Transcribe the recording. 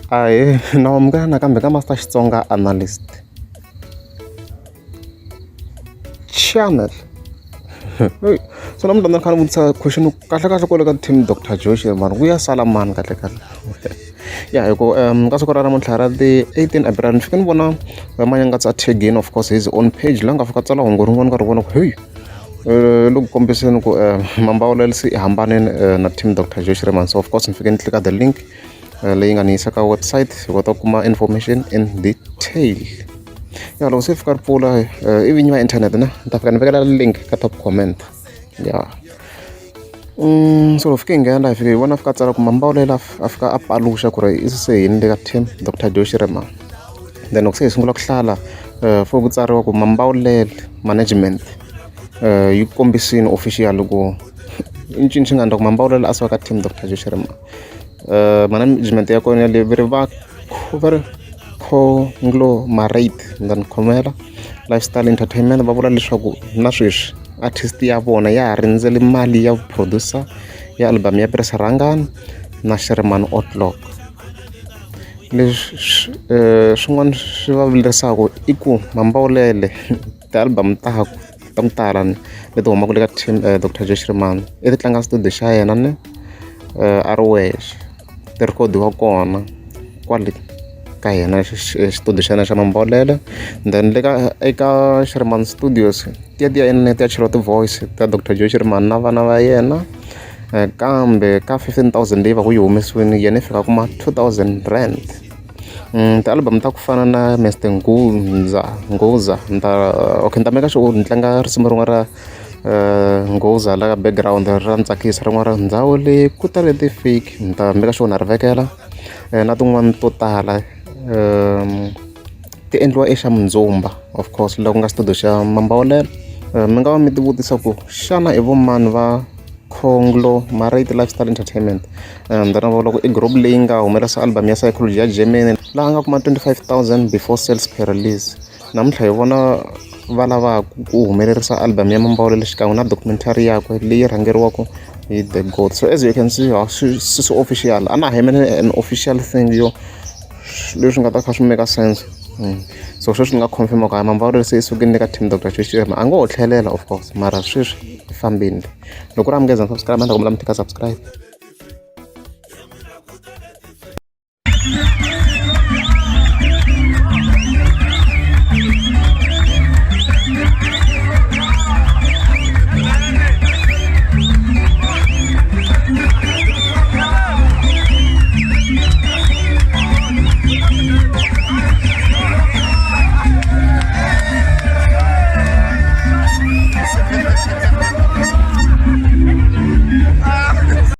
Ahee na amukela nakambe ka Master Xitsonga Analyst channel. So namuntlha ni kha ni vutisa question kahle kahle kwale ka team Doctor Joe Shirimani ku ya sala mani kahle kahle. Ya hi ku ka siku ra namuntlha ra ti 18 April ni fike ni vona Manyangatsi a tag-ini of course his own page laha nga fika tsala hungu rin'wana ka ri vona ku heyi loko kombiseni ku Mambawulele se i hambanile na team Doctor Joe Shirimani so of course ni fike ni tlika the link leyi nga ni yisa ka website hi kota ku kuma information in detail. Ya loko se fika ri pfula i vinyi va internet ne ni ta fika ni vekela link ka top comment ya. So loko fike hi nghena hi fike hi vona a fika a tsala ku Mambawulele a fika a paluxa ku ri i se yini le ka team Doctor Joe Shirimani. Then loko se hi sungula ku hlala for ku tsariwa ku Mambawulele management yi kombisile official ku i ncini xi nga endla ku Mambawulele a suka ka team Doctor Joe Shirimani. Management ya kona yaleyo va ri va va ri conglomerate ni ta ni khomela lifestyle entertainment va vula leswaku na sweswi artist ya vona ya ha rindzele mali ya producer ya album ya Press Rhangani na Shirimani O'clock. Leswi swin'wana swi va vilerisaka i ku Mambawulele ti-album takwe ta ku tala leti humaka le ka team Doctor Joe Shirimani i ti tlanga studio xa yena ne a ri wexe ti rhikhodiwa kona kwale ka yena xitudio xa yena xa Mambawulele then le ka eka Shirimani studios ti ya ti ya inana ti ya cheriwa ti-voice ta Doctor Joe Shirimani na vana va yena kambe ka 15,000 leyi va ku yi humesiwile yena i fika a kuma 2,000 rand. Ti-album ta ku fana na Mister Nghundza Nghuza ni ta okay ni ta make sure ni tlanga risimu rin'wana ra Nghuza la ka background ra ni tsakisa rin'wana ra ndhawu leyi ku tale ti-fake ni ta make sure na ri vekela na tin'wani to tala ti endliwa eXamundzumba of course la ku nga studio xa Mambawulele. Mi nga va mi ti vutisa ku xana i vo mani va Conglomerate Lifestyle Entertainment then va vula ku i group leyi nga humelerisa album ya Psychology ya Germany laha nga kuma 25,000 before sales per release. Namuntlha hi vona va lava ku humelerisa album ya Mambawulele xikan'we na documentary yakwe leyi rhangeriwaka hi The Goat. So as you can see swi official a na ha yimele an official thing yo leswi nga ta kha swi make sense. So sweswi ni nga confirm ku hayi Mambawulele se i sukile le ka team Doctor Joe Shirimani a ngo ho tlhelela of course mara sweswi i fambile. Loko u ri amukeza subscribe a ni ta kombela mi tika subscribe.